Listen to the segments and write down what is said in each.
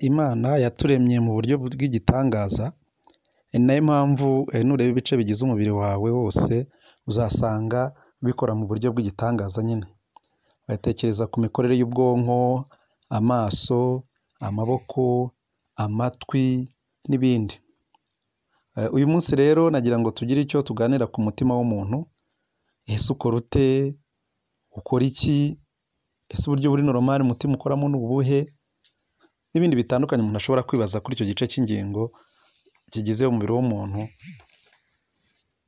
Imana yaturemye mu buryo bw'igitangaza, ni nayo mpamvu nureba ibice bigize umubiri wawe wose uzasanga bikora mu buryo bw'igitangaza nyine. Watekereza ku mikorere y'ubwonko, amaso, amaboko, amatwi n'ibindi. Uyu munsi rero nagira ngo tugire icyo tuganira ku mutima w'umuntu. Ese ukora ute? Ukora iki? Ese uburyo buri normal umutima ukoramo ni ubuhe? N'ibindi bitandukanye umuntu ashobora kwibaza kuri icyo gice cy'ingingo kigize umubiri w'umuntu,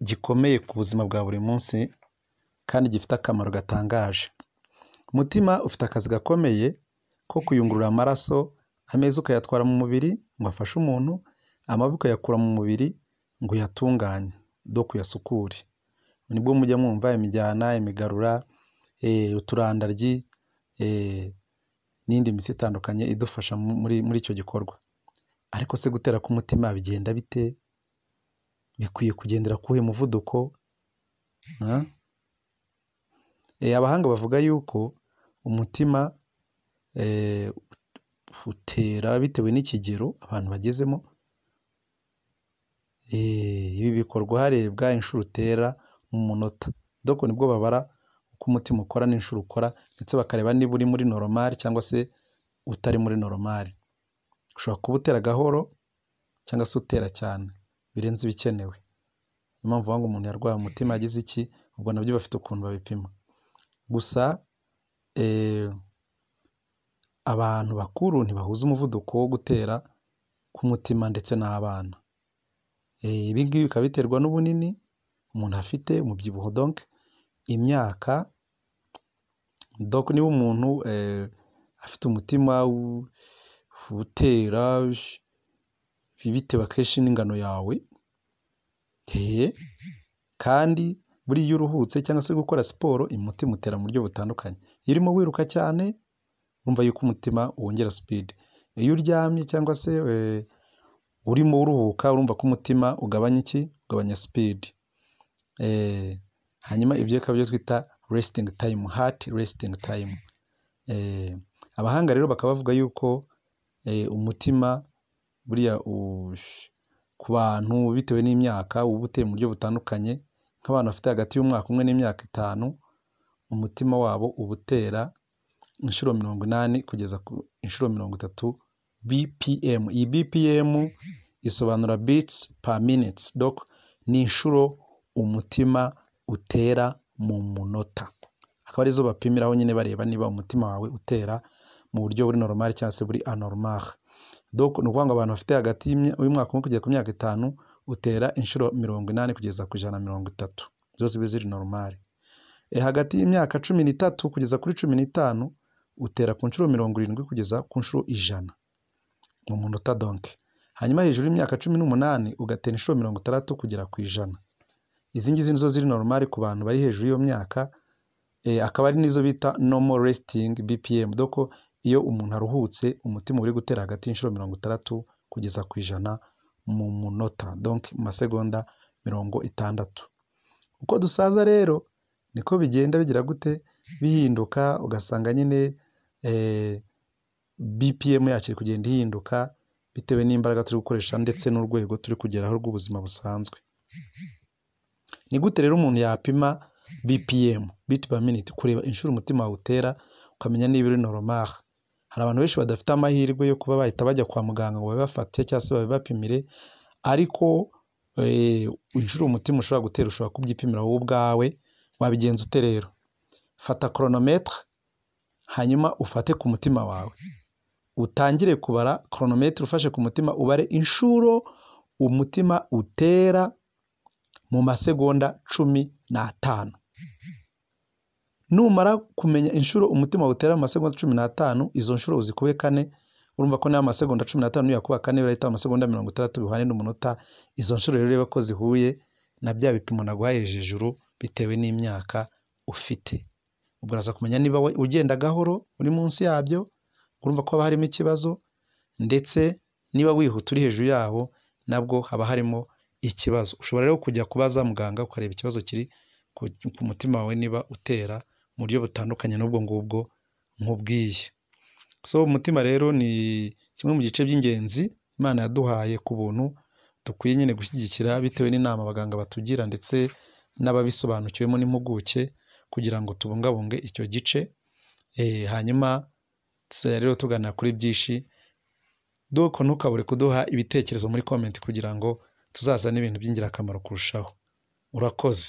gikomeye ku buzima bwa buri munsi kandi gifite akamaro gatangaje. Umutima ufite akazi gakomeye ko kuyungurura amaraso, ameza ukayatwara mu mubiri ngo afashe umuntu, amabi ukayakura mu mubiri ngo uyatunganye, donc uyasukure. Nibwo mujya mwumva imijyana, imigarura, uturandaryi n'indi mitsi itandukanye idufasha muri icyo gikorwa. Ariko se gutera k'umutima bigenda bite? Bikwiye kugendera ku wuhe muvuduko? Abahanga bavuga yuko umutima utera bitewe n'ikigero abantu bagezemo. Ibi bikorwa harebwa inshuro utera mu munota, donc nibwo babara uko umutima ukora n'inshuro ukora, ndetse bakareba niba uri muri normal cyangwa se utari muri normal. Ushobora kuba utera gahoro cyangwa se utera cyane birenze ibikenewe. Niyo mpamvu bavuga ngo umuntu yarwaye umutima, yagize iki, ubwo nabyo bafite ukuntu babipima. Gusa abantu bakuru ntibahuza umuvuduko wo gutera k'umutima ndetse n'abana. Ibi ngibi bikaba biterwa n'ubunini umuntu afite, umubyibuho donc, imyaka, donc niba umuntu afite umutima utera bitewe akenshi n'ingano yawe, kandi buriya iyo uruhutse cyangwa se uri gukora siporo, umutima utera mu buryo butandukanye. Iyo urimo wiruka cyane urumva yuko umutima wongera speed. Iyo uryamye cyangwa se urimo uruhuka, urumva ko umutima ugabanya iki? Ugabanya speed. Hanyuma ibyo bikaba byo twita resting time, heart resting time. Abahanga rero bakaba bavuga yuko umutima buriya ku bantu bitewe n'imyaka uba uteye mu buryo butandukanye, nk'abantu bafite hagati y'umwaka umwe n'imyaka 5, umutima wabo uba utera inshuro 80 kugeza ku inshuro 30 BPM. Iyi BPM isobanura beats per minute, donc ni inshuro umutima utera mu munota. Akaba arizo bapimiraho nyine bareba niba umutima wawe utera mu buryo buri normal cyangwa se buri anormal. Donc ni ukuvuga ngo abantu bafite hagati y'umwaka umwe kugera ku myaka 5 utera inshuro 80 kugeza ku 130, zose ziba ziri normal. Hagati y'imyaka 13 kugeza kuri 15 utera ku nshuro 70 kugeza ku nshuro 100 mu munota donc. Hanyuma hejuru y'imyaka 18 ugatera inshuro 60 kugera ku 100. Izi ngizi nizo ziri normal ku bantu bari hejuru y'iyo myaka, akaba ari nizo bita normal resting BPM. Donc iyo umuntu aruhutse umutima uri gutera hagati y'inshuro 60 kugeza ku 100 mu munota, donc mu masegonda 60. Uko dusaza rero niko bigenda bigira gute? Bihinduka, ugasanga nyine BPM yacu iri kugenda ihinduka bitewe n'imbaraga turi gukoresha ndetse n'urwego turi kugeraho rw'ubuzima busanzwe. Ni gute rero umuntu yapima BPM, beat per minute, kureba inshuro umutima wawe utera ukamenya niba uri normal? Hari abantu benshi badafite amahirwe yo kuba bahita bajya kwa muganga ngo babibafate cyangwa se babibapimire, ariko inshuro umutima ushobora gutera ushobora kubyipimira wowe ubwawe. Wabigenza ute rero? Fata chronomètre, hanyuma ufate ku mutima wawe, utangire kubara chronomètre ufashe ku mutima, ubare inshuro umutima utera mu masegonda 15. Numara kumenya inshuro umutima wawe utera mu masegonda 15, izo nshuro uzikube kane, urumva ko n'ayo masegonda 15 nuyakuba kane birahita amasegonda 60 bihwanye n'umunota. Izo nshuro rero urebe ko zihuye na bya bipimo naguhaye hejuru bitewe n'imyaka ufite. Ubwo uraza kumenya niba ugenda gahoro uri munsi yabyo, urumva ko haba harimo ikibazo, ndetse niba wihuta uri hejuru yawo nabwo haba harimo ikibazo. Ushobora rero kujya kubaza muganga ukareba ikibazo kiri ku mutima wawe niba utera mu buryo butandukanye n'ubwo ngubwo nkubwiye. So umutima rero ni Kimwe mu gice by'ingenzi Imana yaduhaye ku buntu dukwiye nyine gushyigikira bitewe n'inama abaganga batugira ndetse n'ababisobanukiwemo n'impuguke kugira ngo tubungabunge icyo gice. Hanyuma tuzajya rero tuganira kuri byinshi, doko ntukabure kuduha ibitekerezo muri comment kugira ngo tuzazane ibintu by'ingirakamaro kurushaho. Urakoze.